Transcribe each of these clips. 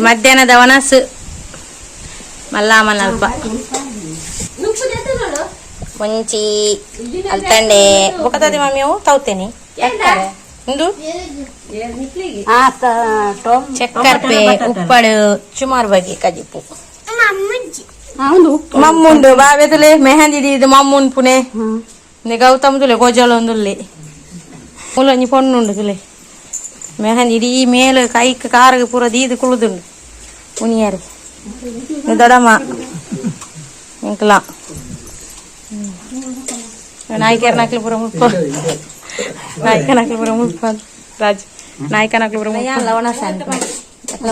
ಮಧ್ಯಾಹ್ನದ ವನಸು ಮಲ್ಲಾಮನಲ್ಪ ಮುಂಚಿ ಅಲ್ತಂಡೆ ಬೊಕತಾದಿ ಮಾಮಿ ಅವು ತೌತೇನೆ ಇಂದು ಚಕ್ಕರ್ಪೆ ಉಪ್ಪಡು ಸುಮಾರು ಬಗೆ ಕಜಿಪು ಮಮ್ಮುಂಡು ಬಾಬೆತುಲೆ ಮೆಹಂದಿ ದೀದು ಮಮ್ಮುನ್ ಪುನೆ ಗೌತಮ್ ತುಲೆ ಗೊಜಲೊಂದುಲ್ಲೆ ಮುಲೊಂಜಿ ಪೊಣ್ಣುಂಡು ತುಲೆ ಮೆಹಂದಿ ಇಡೀ ಮೇಲು ಕೈಕ್ ಕಾರಿಗೆ ಪೂರ ದೀದು ಕುಳುದುಂಡು ಉನಿಯರು ದೊಡಮ್ಮ ಇಂಕ್ಲ ನಾಯ್ಕರ್ ನಾಕ್ಲು ಪೂರ ಮುಲ್ಪ ನಾಯ್ಕ ನಾಕ್ಲು ಪೂರ ಮುಲ್ಪ ರಾಜ್ ನಾಯ್ಕ ನಾಕ್ಲು ಪೂರ ಮುಲ್ಪ ಒಣಸ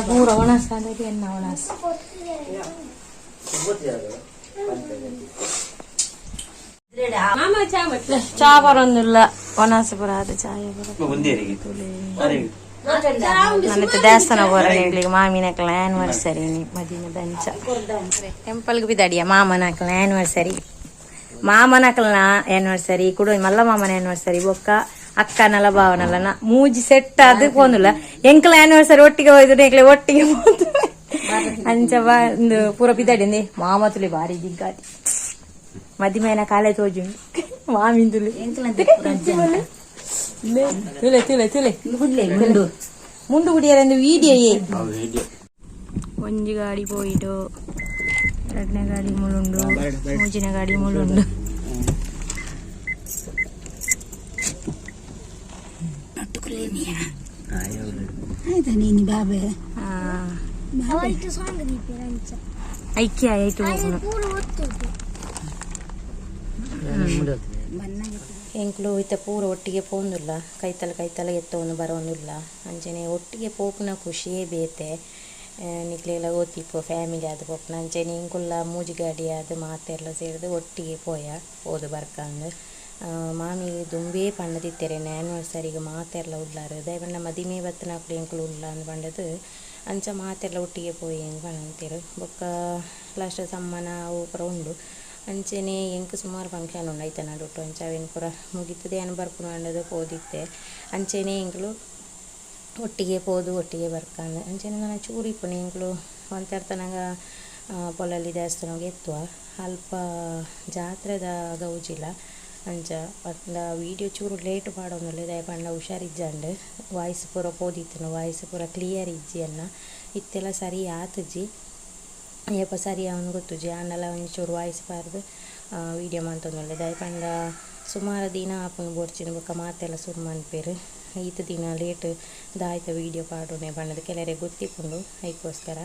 ಪೂರ ಒಣಸ ಎನ್ನ ಒಣಸ ಚಾ ಬರೊಂದುಲ್ಲ ಒಣಸ ಪೂರ ಅದು ಚಾಯ ಪೂರ. ನನಗೆ ದೇವಸ್ಥಾನ ಬೋರ ಮಾಮಿನಕ್ಲ ಆನಿವರ್ಸರಿ ಮದಿಮದ ಅಂಚ ಟೆಂಪಲ್ಗೆ ಬಿದ್ದಾಡಿಯ ಮಾಮನಕ್ಲ ಆನಿವರ್ಸರಿ ಮಾಮನಕ್ಲನ ಆನಿವರ್ಸರಿ ಕುಡು ಮಲ್ಲ ಮಾಮನ ಆನಿವರ್ಸರಿ ಬೊಕ್ಕ ಅಕ್ಕನಲ ಭಾವನಲ್ಲ ಮೂಜಿ ಸೆಟ್ ಅದು ಪೋನುಲ್ಲ ಎಂಕ್ಲ ಆನಿವರ್ಸರಿ ಒಟ್ಟಿಗೆ ಹೋಯ್ದು ಎಂಕ್ಲೆ ಒಟ್ಟಿಗೆ ಪೋತು ಅಂಚ ಬಾ ಇಂದು ಪೂರ ಬಿದ್ದಾಡಿ ಮಾಮ ತುಲಿ ಬಾರಿ ಜಿಗ್ಗಾಟಿ ಮದಿಮೇನ ಕಾಲೇ ತೋಜುಂಡು ಮಾಮಿಂದುಲಿ ತುಲೆ ತುಲೆ ತುಲೆ ಮುಂಡು ಗುಡಿಯರೆಂದು ವಿಡಿಯೋ ಒಂಜಿ ಗಾಡಿ ಪೋಯಿಡು ಎರಡನೇ ಗಾಡಿ ಮುಳುಂಡು ಮೂಜಿನ ಗಾಡಿ ಮುಳುಂಡು. ಐಕ್ಯ ಆಯ್ತು. ಎಂಕ್ಲು ಇತ್ತ ಪೂರ ಒಟ್ಟಿಗೆ ಪೋಂದುಲ್ಲ ಕೈತಲ ಕೈತಲ ಎತ್ತೊಂದು ಬರೋಂದುಲ್ಲ ಅಂಚನೆ ಒಟ್ಟಿಗೆ ಪೋಪುನ ಖುಷಿಯೇ ಬೇತೆ. ನಿಕ್ಲೆಲ ಗೊತ್ತಿಪ್ಪು ಫ್ಯಾಮಿಲಿ ಆದ್ ಪೋಪುನ ಅಂಚನೆ ಇಂಕುಲ್ಲ ಮೂಜಿ ಗಾಡಿ ಆದ್ ಮಾತೆರ್ಲ ಸೇರ್ದ್ ಒಟ್ಟಿಗೆ ಪೋಯ ಪೋದು ಬರ್ಕಂದ್. ಮಾಮಿ ದುಂಬೇ ಪಂಡದಿತ್ತೆರ್ ಆ್ಯನಿವರ್ಸರಿಗೆ ಮಾತೆರ್ಲ ಉಳ್ಳಾರ್ ದಾಯೆ ಪಂಡ ಮದಿಮೆ ಬತ್ತಿನಕುಲು ಎಂಕುಲು ಉಲ್ಲ ಅಂದ್ ಪಂಡದು ಅಂಚ ಮಾತೆರ್ಲ ಒಟ್ಟಿಗೆ ಪೋಯಿ ಅಂದ್ ಪನೊಂತೆರ್. ಬೊಕ್ಕ ಲಾಸ್ಟ್ ಸಮ್ಮನ ಅವು ಪೂರ ಉಂಡು. ಅಂಚನೆ ಎಂಕ್ ಸುಮಾರು ಫಂಕ್ಷನ್ ಉಂಡು ಐತ ನಡುಟು ಅಂಚ ಅವೆನ್ ಪೂರ ಮುಗಿತುದು ಯಾನ್ ಬರ್ಪುನ ಪಂಡದು ಪೋದಿತ್ತೆ. ಅಂಚನೆ ಎಂಕುಲು ಒಟ್ಟಿಗೆ ಪೋದು ಒಟ್ಟಿಗೆ ಬರ್ಕಂದ್. ಅಂಚನೆ ನನ ಚೂರು ಇಪ್ಪುನಿ ಎಂಕುಲು ಒಂತೆರ್ತನಗ ಪೊಲಲಿ ದೇವಸ್ಥಾನಗ್ ಎತ್ತುವ ಅಲ್ಪ ಜಾತ್ರೆದ ಗೌಜಿಲ ಅಂಚ ಪಂಡ ವೀಡಿಯೋ ಚೂರು ಲೇಟ್ ಪಾಡೊಂದುಲ್ಲೆ ದಾಯೆ ಪಂಡ ಹುಷಾರಿಜ್ಜಂಡ್ ವಾಯ್ಸ್ ಪೂರ ಪೋದಿತ್ತುಂಡು ವಾಯ್ಸ್ ಪೂರ ಕ್ಲಿಯರ್ ಇಜ್ಜಿ ಎನ್ನ ಇತ್ತೆಲ ಸರಿ ಆತುಜಿ ಏಪ ಸರಿ ಆವೊಂದು ಗೊತ್ತುಜಿ ಆಂಡಲ ಒಂಚೂರು ವಾಯ್ಸ್ ಪಾರ್ದ್ ವೀಡಿಯೋ ಮಂತೊಂದುಲ್ಲೆ ದಾಯೆ ಪಂಡ ಸುಮಾರು ದಿನ ಆಪುಂಡು ಬೋಡ್ಚಿಂದು ಬೊಕ್ಕ ಮಾತೆಲ್ಲ ಸುರು ಮನ್ಪೆರ್ ಈತ್ ದಿನ ಲೇಟ್ ದಾಯ್ತ ವೀಡಿಯೋ ಪಾಡುನೆ ಪಂಡದು ಕೆಲವೆರೆಗ್ ಗೊತ್ತಿಪ್ಪುಂಡು ಐಕೋಸ್ಕರ.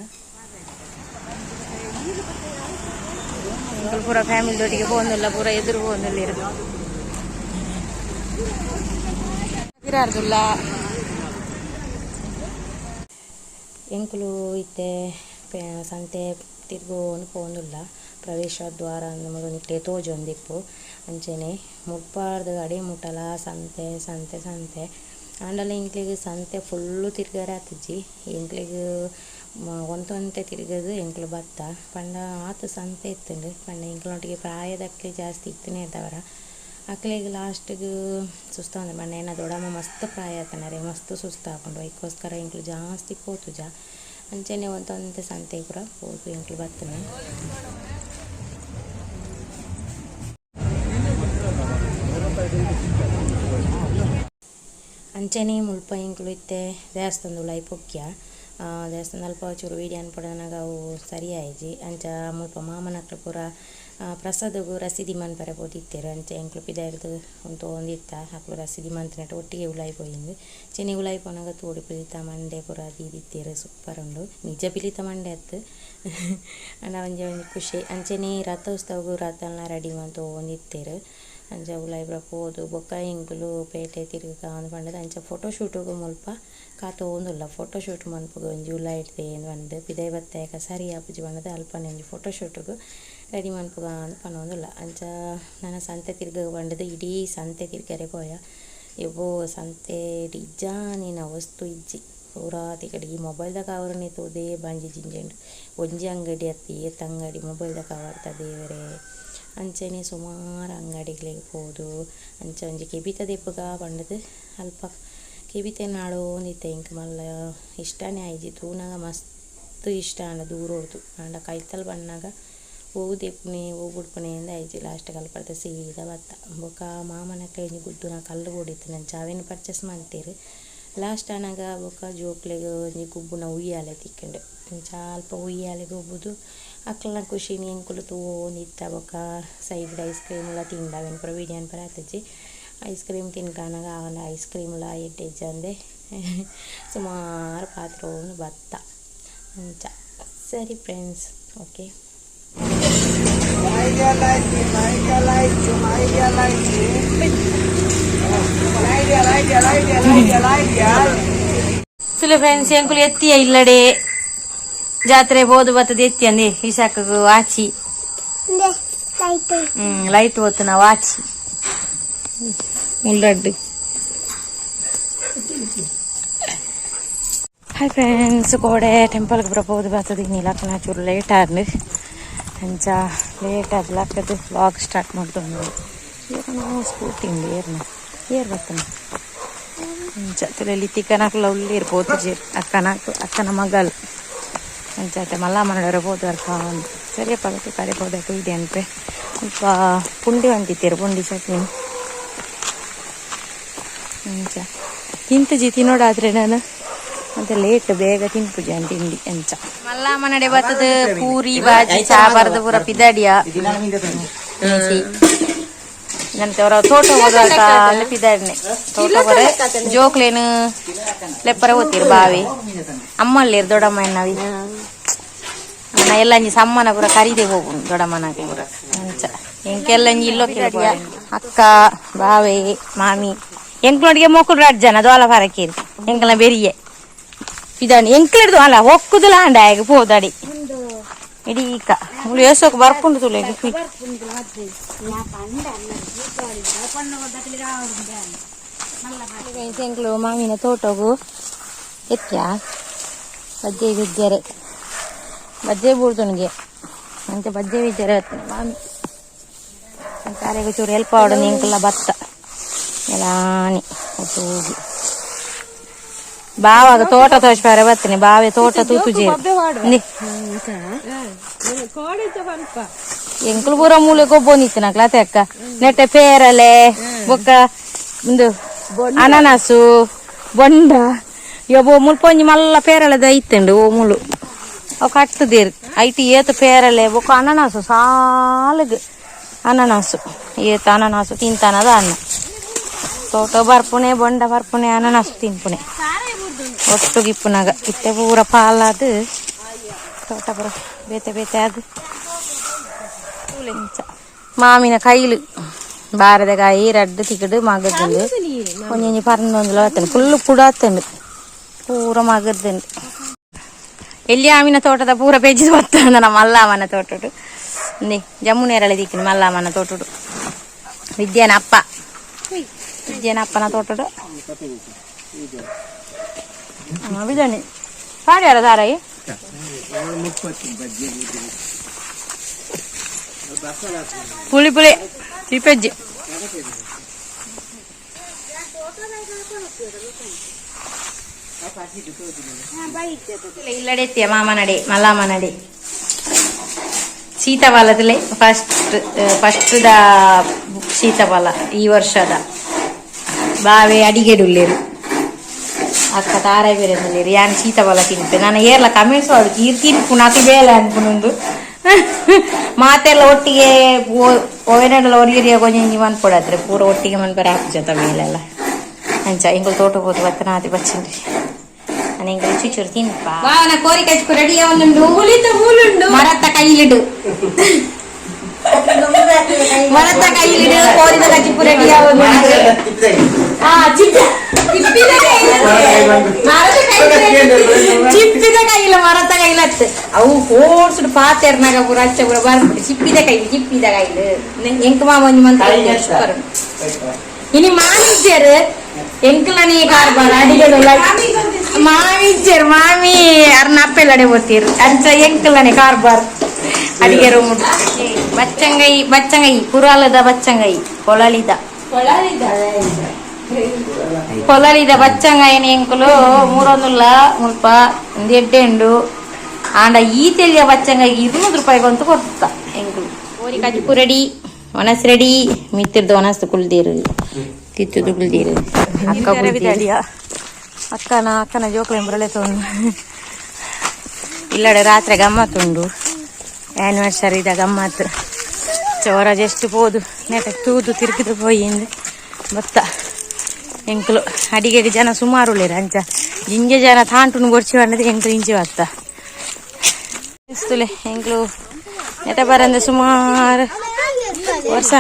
ಪೂರ ಫ್ಯಾಮಿಲಿ ದೊಟ್ಟಿಗೆ ಪೋಂದುಲ್ಲ ಪೂರ ಎದುರು ಪೋಂದುಲ್ಲೆರ್ ಪಿರಾರ್ದುಲ್ಲ ಎಂಕುಲು ಇತ್ತೆ ಸಂತೆ ತಿರ್ಗೋಂದು ಪೋಂದುಲ್ಲ ಪ್ರವೇಶ ದ್ವಾರ ಅಂದ್ ನಿಕ್ಲೆ ತೋಜೊಂದಿಪ್ಪು. ಅಂಚನೆ ಮುಟ್ಪಾರ್ದ್ ಅಡೆ ಮುಟಲ ಸಂತೆ ಸಂತೆ ಸಂತೆ ಆಂಡಲ ಎಂಕ್ಲೆಗ್ ಸಂತೆ ಫುಲ್ಲು ತಿರ್ಗರೆ ಆತುಜಿ ಎಂಕ್ಲೆಗ್ ಒಂತೊಂತೆ ತಿರ್ಗದ್ ಎಂಕ್ಲು ಬತ್ತ ಪಂಡ ಆತ್ ಸಂತೆ ಇತ್ತುಂಡು ಪಂಡ ಎಂಕ್ಲನೊಟ್ಟಿಗೆ ಪ್ರಾಯದಕ್ಲೆ ಜಾಸ್ತಿ ಇತ್ತಿನೆಡ್ದಾವರ ಅಕ್ಲೆಗ್ ಲಾಸ್ಟ್ಗ್ ಸುಸ್ತಾಂದ್ ಪಂಡ ಎನ್ನ ದೊಡ್ಡಮ್ಮ ಮಸ್ತ್ ಪ್ರಾಯ ಆತುಂಡು ಮಸ್ತ್ ಸುಸ್ತಾಪುಂಡು ಐಕೋಸ್ಕರ ಎಂಕ್ಲು ಜಾಸ್ತಿ ಪೋತುಜ. ಅಂಚನೆ ಒಂತೊಂತೆ ಸಂತೆ ಪೂರ ಪೋದು ಎಂಕ್ಲು ಬತ್ತುನೆ. ಅಂಚನೆ ಮುಲ್ಪ ಎಂಕುಲು ಇತ್ತೆ ದೇವಸ್ಥಾನದ ಉಲಾಯಿ ಪೊಕ್ಯ ದೇವಸ್ಥಾನ ಅಲ್ಪ ಚೂರು ವೀಡಿಯೋ ಅನ್ಪಡನಗ ಅವು ಸರಿ ಆಯಿಜಿ ಅಂಚ ಮುಲ್ಪ ಮಾಮನಕ್ಲು ಪೂರ ಪ್ರಸಾದಗ್ ರಸೀದಿ ಮನ್ಪರೆ ಪೋದಿತ್ತೆರ್ ಅಂಚ ಎಂಕುಲು ಪಿದಾಯ್ರ್ದ್ ಉಂತೊಂದಿತ್ತ ಅಕುಲು ರಸೀದಿ ಮಂತಿನೆಟ್ ಒಟ್ಟಿಗೆ ಉಲಾಯಿ ಪೋಯಿಂದ್ ಅಂಚನೆ ಉಲಾಯಿ ಪೋನಗ ತೋಡು ಪಿಲಿತ ಮಂಡೆ ಪೂರ ದೀದಿತ್ತೆರ್ ಸೂಪರ್ ಉಂಡು ನಿಜ ಪಿಲಿತ ಮಂಡೆ ಅತ್ತ್ ಆಂಡ ಒಂಜಿ ಒಂಜಿ ಖುಷಿ. ಅಂಚನೆ ರಥೋತ್ಸವಗ್ ರಥನ್ಲ ರೆಡಿ ಮಂತೊಂದಿತ್ತೆರ್ ಅಂಚ ಉಲಾಯಿ ಪೂರ ಪೋದು ಬೊಕ್ಕ ಎಂಕುಲು ಪೇಟೆ ತಿರುಗ ಅಂದ್ ಪಂಡುದು ಅಂಚ ಫೋಟೋ ಶೂಟುಗು ಮುಲ್ಪ ಕಾತೊಂದುಲ್ಲ ಫೋಟೋ ಶೂಟ್ ಮನ್ಪುಗ ಒಂಜಿ ಉಲಾಯಿಡ್ದೆ ಪಂದ್ ಪಿದಯ್ ಬತ್ತೇಕ ಸರಿ ಆಪುಜಿ ಪಂಡುದು ಅಲ್ಪನೆ ಒಂಜಿ ಫೋಟೋ ಶೂಟುಗು ರೆಡಿ ಮನ್ಪುಗ ಅಂದ್ ಪನೊಂದುಲ್ಲ. ಅಂಚ ನನ ಸಂತೆ ತಿರ್ಗಗ್ ಪಂಡುದು ಇಡೀ ಸಂತೆ ತಿರ್ಗರೆ ಪೋಯ ಎಬೋ ಸಂತೆ ಇಜ್ಜಾನಿನ ವಸ್ತು ಇಜ್ಜಿ ಪೂರಾ ತಿಕಡಿ ಈ ಮೊಬೈಲ್ದ ಕವರ್ನೆ ತೂದೇ ಬಂಜಿ ಜಿಂಜುಂಡು ಒಂಜಿ ಅಂಗಡಿ ಅತ್ತ್ ಏತ್ ಅಂಗಡಿ ಮೊಬೈಲ್ದ ಕವರ್ದ ದೇವೆರೇ. ಅಂಚನೆ ಸುಮಾರು ಅಂಗಡಿಗ್ಲೆಗ್ ಪೋದು ಅಂಚ ಒಂಜಿ ಕೆಬಿತ ದೆಪ್ಪುಗ ಪಂಡುದು ಅಲ್ಪ ಕೆಬಿತ ನಾಡೊಂದಿತ್ತೆ ಎಂಕ್ ಮಲ್ಲ ಇಷ್ಟನೆ ಆಯಿಜಿ ತೂನಗ ಮಸ್ತ್ ಮಸ್ತ್ ಇಷ್ಟ ಆಂಡ ದೂರೋಡ್ದು ಆಂಡ ಕೈತಲ್ ಬನ್ನಗ ಓದೆಪ್ಪುನೆ ಓ ಬುಡ್ಪುನೆ ಅಂದ್ ಆಯ್ಜಿ ಲಾಸ್ಟ್ ಕಲ್ಪರ್ದ ಸೀದಾ ಬತ್ತ ಬೊಕ ಮಾಮನಕ್ಲೆ ಒಂಜಿ ಗುದ್ದುನ ಕಲ್ಲು ಬೋಡಿತ್ತಿನಂಚ ಅವೆನ್ ಪರ್ಚೇಸ್ ಮಲ್ತೆರ್ ಲಾಸ್ಟ್ ಆನಗ ಬೊಕ ಜೋಕ್ಲೆಗ್ ಒಂಜಿ ಗುಬ್ಬುನ ಉಯ್ಯಾಲೆ ತಿಕ್ಕುಂಡು ಅಂಚ ಅಲ್ಪ ಉಯ್ಯಾಲೆ ಗೊಬ್ಬುದು ಅಕ್ಲ್ನ ಖುಷಿನಿ ಎಂಕುಲು ತೂವೊಂದಿತ್ತ ಬೊಕ side ice cream ಲ ತಿಂದ ಅವೆನ್ ಪೂರ ವೀಡಿಯೋ ಮನ್ಪರೆ ಆತುಜಿ ಐಸ್ ಕ್ರೀಮ್ ತಿನ್ಕಾನಗ ಆಂಡ ಐಸ್ ಕ್ರೀಮ್ ಲ ಎಡ್ಡೆ ಇಜ್ಜಂದೆ ಸುಮಾರು ಪಾತ್ರೊಂದು ಬತ್ತ ಅಂಚ ಸರಿ ಫ್ರೆಂಡ್ಸ್ ಓಕೆ. ತುಲೆ ಫ್ರೆಂಡ್ಸ್ ಎಂಕುಲು ಎತ್ತಿಯ ಇಲ್ಲಡೆ ಜಾತ್ರೆ ಬೋದು ಬತ್ತದ ಎತ್ತಿ ಅಂದೆ ಇಸಾಕಗು ಆಚಿ ಲೈಟ್ ಓತು ನಾವು ಆಚಿ ಮುಲ್ಲಡ್ಡು. ಹಾಯ್ ಫ್ರೆಂಡ್ಸ್ ಕೋಡೆ ಟೆಂಪಲ್ಗೆ ಬರಬಹುದು ಬರ್ತದೆ ನೀಲಕ್ಕನ ಚೂರು ಲೇಟ್ ಆದ್ನು ಅಂಚ ಲೇಟ್ ಆದ್ಲಕ್ಕದು ವ್ಲಾಗ್ ಸ್ಟಾರ್ಟ್ ಮಾಡ್ತೊಂದು ಏರ್ನ ಸ್ಕೂಟಿ ಉಂಡು ಏರ್ನ ಏರ್ ಬರ್ತನ ಅಂಚ ತುಲೆಲಿ ತಿಕ್ಕನಾಕ್ಲ ಉಳ್ಳೇರು ಪೋತುಜೇರು ಅಕ್ಕನ ಅಕ್ಕನ ಮಗಲ್ ಅಂಚ ಅತ್ತೆ ಮಲ್ಲ ಮನಡವರೆ ಪೋತು ಅರ್ಕ ಸರಿಯಪ್ಪ ಕರೆ ಪೋದಕ್ಕೆ ಇದೆ ಅನ್ಪೆ ಸ್ವಲ್ಪ ಪುಂಡಿ వంటిತ್ತೇರು ಪುಂಡಿ ಚಟ್ನಿ ಅಂಚ ತಿಂತುಜಿ ತಿನ್ನೋಡಾದ್ರೆ ನಾನು ಮತ್ತೆ ಲೇಟ್ ಬೇಗ ತಿನ್ಪುಜಿ ಅಂತ ತಿಂಡಿ ಅಂಚ ಮಲ್ಲ ಮನಡೆ ಬರ್ತದ ಪೂರಿ ಬಾಜಿ ಚಾ ಬರದ ಪೂರ ಪಿದಾಡಿಯ ನಂತರ ತೋಟ ಹೋದಾಗ ಅಲ್ಲಿ ಪಿದಾಡಿನೆ ತೋಟ ಬರ ಜೋಕ್ಲೇನು ಲೆಪ್ಪರ ಓದ್ತೀರಿ ಬಾವಿ ಅಮ್ಮಲ್ಲೇರು ದೊಡ್ಡಮ್ಮ ಎನ್ನವಿ ಅಣ್ಣ ಎಲ್ಲ ಅಂಜಿ ಸಮ್ಮನ ಪೂರ ಕರೀದೆ ಹೋಗು ದೊಡ್ಡಮ್ಮನಕ್ಕೆ ಪೂರ ಅಂಚ ಎಂಕೆಲ್ಲ ಅಂಜಿ ಇಲ್ಲೋ ಅಕ್ಕ ಬಾವೆ ಮಾಮಿ ಎಂಕ್ಲೊಟ್ಟಿಗೆ ಮೋಕುಲು ರಡ್ ಜನ ದೋಲ ಫರಕೀರು ಎಂಕಲ್ನ ಬೆರಿಯೆ ಇದಾಣಿ ಎಂಕ್ಲಿಡ್ದು ಅಲ್ಲ ಒಕ್ಕುದುಲ ಅಂಡ ಆಗ ಪೋದಾಡಿ ಇಡೀಕ ಮುಳು ಏಸೋಕ್ ಬರ್ಪುಂಡು ತುಲೆ ಎಂಕ್ಲು ಮಾಮಿನ ತೋಟಗು ಎತ್ತ್ಯಾ ಬಜ್ಜೆ ಬಿಜ್ಜರೆ ಬಜ್ಜೆ ಬೂಡ್ತುನಿಗೆ ಅಂಚ ಬಜ್ಜೆ ಬಿಜ್ಜರೆ ಮಾಮಿ ಅಂಚಾರೆಗ್ ಚೂರು ಹೆಲ್ಪ್ ಆವಡು ಎಂಕಲ್ಲ ಭತ್ತ ಎಲ್ಲಾನಿ ಹೋಗಿ ಬಾವಾಗ ತೋಟ ತೋಚ್ಪಾರೆ ಬತ್ತೀನಿ ಬಾವೆ ತೋಟ ತೂತುಜೇರು ಎಂಕುಲು ಪೂರ ಮೂಲೆ ಗೊಬ್ಬೊಂದಿತ್ತು ನಕ್ಲ ಅಕ್ಕ ನೆಟ್ಟೆ ಪೇರಲೆ ಬೊಕ್ಕ ಉಂದು ಅನನಸು ಬೊಂಡ ಯೊಬೊ ಮುಲ್ಪ ಒಂಜಿ ಮಲ್ಲ ಪೇರಲೆದ ಇತ್ತುಂಡು ಓ ಮುಲು ಅವು ಕಟ್ಟುದೇರು ಐಟ್ ಏತ್ ಪೇರಲೆ ಬೊಕ್ಕ ಅನನಸು ಸಾಲಗ್ ಅನನಸು ಏತ್ ಅನನಸು ತಿಂತಾನದ ಅನ್ನ ತೋಟ ಬರ್ಪುಣೆ ಬೊಂಡ ಬರ್ಪುಣೆ ಅನನಸು ತಿನ್ಪುಣೆ ಒಟ್ಟುಗಿಪ್ಪುನಾಗ ಇತ್ತೆ ಪೂರ ಪಾಲಾದ್ ತೋಟ ಪೂರ ಬೇತೆ ಬೇತೆ ಅದು ಮಾಮಿನ ಕೈಲು ಬಾರದ ಕಾಯಿ ರಡ್ಡು ತಿಕ್ಕಡು ಮಗದುಂಡು ಒಂಜೊಂಜಿ ಪರ್ಂದೊಂದುಲ ಬತ್ತುಂಡು ಫುಲ್ ಪುಡಾತುಂಡು ಪೂರ ಮಗದುಂಡು ಎಲ್ಲಿ ಆಮಿನ ತೋಟದ ಪೂರ ಪೆಜ್ಜಿದ್ ಬತ್ತುಂಡು ನಮ್ಮ ಮಲ್ಲಾಮನ ತೋಟಡು ಇಂದೆ ಜಮ್ಮು ನೇರಳೆ ದಿಕ್ಕಿನ ಮಲ್ಲಾಮನ ತೋಟಡು ವಿದ್ಯಾನ ಅಪ್ಪ ವಿದ್ಯಾನ ಅಪ್ಪನ ತೋಟಡು ವಿಜಾನಿ ಪಾಡ್ಯಾರ ದಾರಾಯಿ ಪುಳಿ ಪುಳಿ ತಿಪೆಜ್ಜಿ ಇಲ್ಲಡೆತ್ತಿಯ ಮಾಮನಡೆ ಮಲ್ಲಾಮನಡೆ ಸೀತಾಫಲದಲ್ಲೇ ಫಸ್ಟ್ ಫಸ್ಟ್ the ಸೀತಾಫಲ ಈ ವರ್ಷದ ಬಾವೆ ಅಡಿಗೆಡುಲ್ಲೇರು ಅಕ್ಕ ತಾರ ಬೇರೆ ಯಾನ್ ಸೀತಾಫಲ ತಿನ್ಪೆ ನಾನು ಏರ್ಲ ಕಮೆಂಟ್ಸ್ ವಾಡು ಈರ್ ತಿನ್ಪು ನಾತಿ ಬೇಲೆ ಅನ್ಪುನುಂದು ಮಾತೆಲ್ಲ ಒಟ್ಟಿಗೆ ಓವೆನಡಲ ಒರಿಯರಿಯ ಕೊಂಚ ಮನ್ಪೊಡಾತ್ರೆ ಪೂರ ಒಟ್ಟಿಗೆ ಮನ್ಪರೆ ಆಪುಜತ ಮೇಲೆಲ್ಲ ಅಂಚ ಎಂಕುಲು ತೋಟ ಪೋತು ಬತ್ತನಾತಿ ಬಚ್ಚಿನ್ರಿ ನಾನು ಎಂಕುಲು ಚುಚುರು ತಿನ್ಪ ಬಾವನ ಕೋರಿ ಕಚ್ಕು ರೆಡಿ ಒಂದುಂಡು ಮರತ್ತ ಕೈಲಿಡು ಮರತ್ತ ಕೈಲಿಡು ಕೋರಿದ ಕಚ್ಚಿಪು ರೆಡಿ ಒಂದುಂಡು ಆ ಚಿಕ್ಕ ಚಿಪ್ಪಿದ ಕೈಲ ಮರತ್ತ ಕೈಲ ಅತ್ತು ಅವು ಫೋರ್ಸ್ಡ್ ಪಾತೆರ್ನಾಗ ಪೂರ ಅಚ್ಚ ಪೂರ ಬರ್ಪುಂಡು ಚಿಪ್ಪಿದ ಕೈಲು ಚಿಪ್ಪಿದ ಕೈಲು ಎಂಕ್ ಮಾಮ ಒಂಜಿ ಮಂತ್ ಇನಿ ಮಾಮಿಜ್ಜೆರ್ ಎಂಕ್ಲನಿ ಕಾರ್ಬಾರ ಅಡಿಗೆದಲ್ಲ ಮಾಮಿಜ್ಜೆರ್ ಮಾಮಿ ಅರ್ನ ಅಪ್ಪೆಲ್ಲಡೆ ಪೋತೀರ್ ಅಂಚ ಎಂಕ್ಲನೆ ಕಾರ್ಬಾರ್ ಅಡಿಗೆ ರೂಮ್ ಬಚ್ಚಂಗೈ ಬಚ್ಚಂಗೈ ಪುರಾಲದ ಬಚ್ಚಂಗೈ ಕೊಳಲಿದ ಕೊಳಲಿದ ಬಚ್ಚಂಗಾಯಿನ ಎಂಕುಲು ಮೂರೊಂದುಲ್ಲ ಮುಲ್ಪ ಒಂದು ಎಡ್ಡೆ ಉಂಡು ಆಂಡ ಈ ತೆಲಿಯ ಬಚ್ಚಂಗ 200 ರೂಪಾಯಿ ಗೊಂತು ಕೊರ್ತ ಎಂಕುಲು. ಓರಿ ಕಜಿಪು ರೆಡಿ, ಒಣಸ್ ರೆಡಿ. ಮಿತ್ತಿರ್ದು ಒಣಸ್ ಕುಲ್ದೀರು, ತಿತ್ತುದು ಕುಲ್ದೀರು ಅಕ್ಕ ಕುಲ್ದೀರು. ಅಕ್ಕನ ಅಕ್ಕನ ಜೋಕುಲೆ ಬರಲೆ ತೋಂದು. ಇಲ್ಲಡೆ ರಾತ್ರಿ ಗಮ್ಮತ್ತುಂಡು, ಆನಿವರ್ಸರಿ ಇದ ಗಮ್ಮತ್ತು. ಚೋರ ಜಸ್ಟ್ ಪೋದು ನೆಟ ತೂದು ತಿರುಗಿದು ಪೋಯಿಂದು ಬತ್ತ. ಎಂಕುಲು ಅಡಿಗೆಗೆ ಜನ ಸುಮಾರು ಉಳ್ಳೇರು. ಅಂಚ ಜಿಂಜ ಜನ ತಾಂಟುನು ಬೊರ್ಚಿ ಬಂದದ್ದು. ಎಂಕುಲು ಇಂಚಿ ಬತ್ತ ಇಸ್ತುಲೆ. ಎಂಕುಲು ನೆಟ ಬರಂದೆ ಸುಮಾರು ವರ್ಷ.